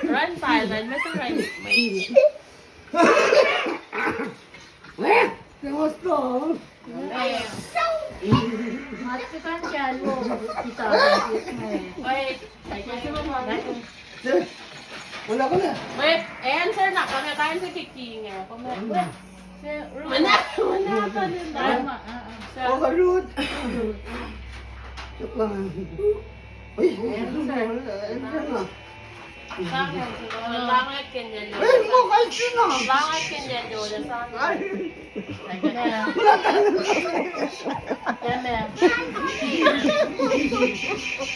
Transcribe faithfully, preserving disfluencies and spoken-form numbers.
Run silent, mas run. Wait, answer na, kami answer kiki inge. Mana, mana, mana. Overruled. Uy, answer na. Langet ke nelo. Uy, mo kaisi na. Langet ke nelo, the song. Ay. Amen.